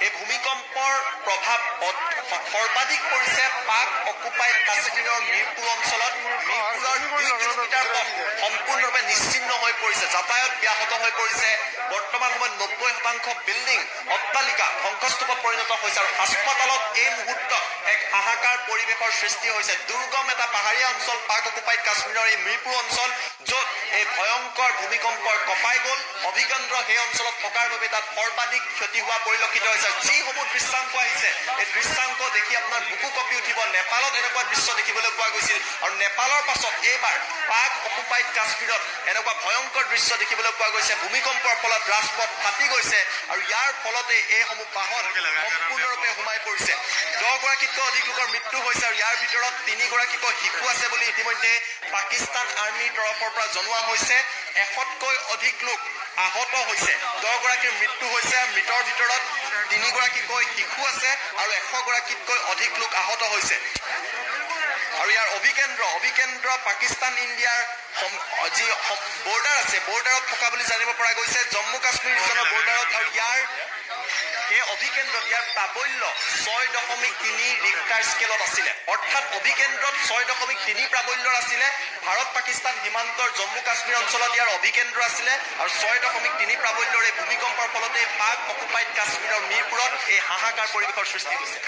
এই ভূমিকম্পৰ প্ৰভাৱ সৰ্বাধিক পৰিছে পাক অকুপাইড কাশ্মীৰৰ মিৰপুৰ অঞ্চলত। মিৰপুৰৰ 2 কিলোমিটাৰ পথ সম্পূৰ্ণৰূপে নিশ্চিন্ন হৈ পৰিছে, যাতায়াত ব্যাহত হৈ পৰিছে। বৰ্তমান সময়ত 90% বিল্ডিং অট্টালিকা ধ্বংসস্তূপত পৰিণত হৈছে আৰু হাস্পতালত এই মুহূৰ্তত এক হাহাকাৰ পৰিৱেশৰ সৃষ্টি হৈছে। দুৰ্গম এটা পাহাৰীয়া অঞ্চল পাক অকুপাইড কাশ্মীৰৰ এই মিৰপুৰ অঞ্চল, য'ত এই ভয়ংকৰ ভূমিকম্পৰ কঁপাই গ'ল। অভিকেন্দ্ৰ সেই অঞ্চলত থকাৰ বাবে তাত সৰ্বাধিক ক্ষতি হোৱা পৰিলক্ষিত হৈছে। যিসমূহ দৃশ্যাংশ আহিছে, এই দৃশ্যাংশ দেখি আপোনাৰ বুকু কঁপি উঠিব। নেপালত এনেকুৱা দৃশ্য দেখিবলৈ পোৱা গৈছিল আৰু নেপালৰ পাছত এইবাৰ পাক অকুপাইড কাশ্মীৰত এনেকুৱা ভয়ংকৰ দৃশ্য দেখিবলৈ পোৱা গৈছে। ভূমিকম্পৰ ফলত ৰাজপথ ফাটি গৈছে আৰু ইয়াৰ ফলতে এইসমূহ বাহন সম্পূৰ্ণৰূপে সোমাই পৰিছে। 10গৰাকীতকৈ অধিক লোকৰ মৃত্যু হৈছে আৰু ইয়াৰ ভিতৰত 3গৰাকীকৈ শিশু আছে বুলি ইতিমধ্যে পাকিস্তান আৰ্মীৰ তৰফৰ পৰা জনোৱা হৈছে। 100তকৈ অধিক লোক আহত হৈছে, 10গৰাকীৰ মৃত্যু হৈছে। মৃতৰ ভিতৰত 3গৰাকীকৈ শিশু আছে আৰু 100গৰাকীতকৈ অধিক লোক আহত হৈছে। আৰু ইয়াৰ অভিকেন্দ্ৰ পাকিস্তান ইণ্ডিয়াৰ যি বৰ্ডাৰ আছে, বৰ্ডাৰত থকা বুলি জানিব পৰা গৈছে, জম্মু কাশ্মীৰ ৰিজনৰ বৰ্ডাৰত। আৰু ইয়াৰ সেই অভিকেন্দ্ৰত ইয়াৰ প্ৰাবল্য 6.3 ৰিক্টাৰ স্কেলত আছিলে, অৰ্থাৎ অভিকেন্দ্ৰত 6.3 প্ৰাবল্যৰ আছিলে। ভাৰত পাকিস্তান সীমান্তৰ জম্মু কাশ্মীৰ অঞ্চলত ইয়াৰ অভিকেন্দ্ৰ আছিলে আৰু 6.3 প্ৰাবল্যৰ এই ভূমিকম্পৰ ফলতে পাক অকুপাইড কাশ্মীৰৰ মিৰপুৰত এই হাহাকাৰ পৰিৱেশৰ সৃষ্টি হৈছে।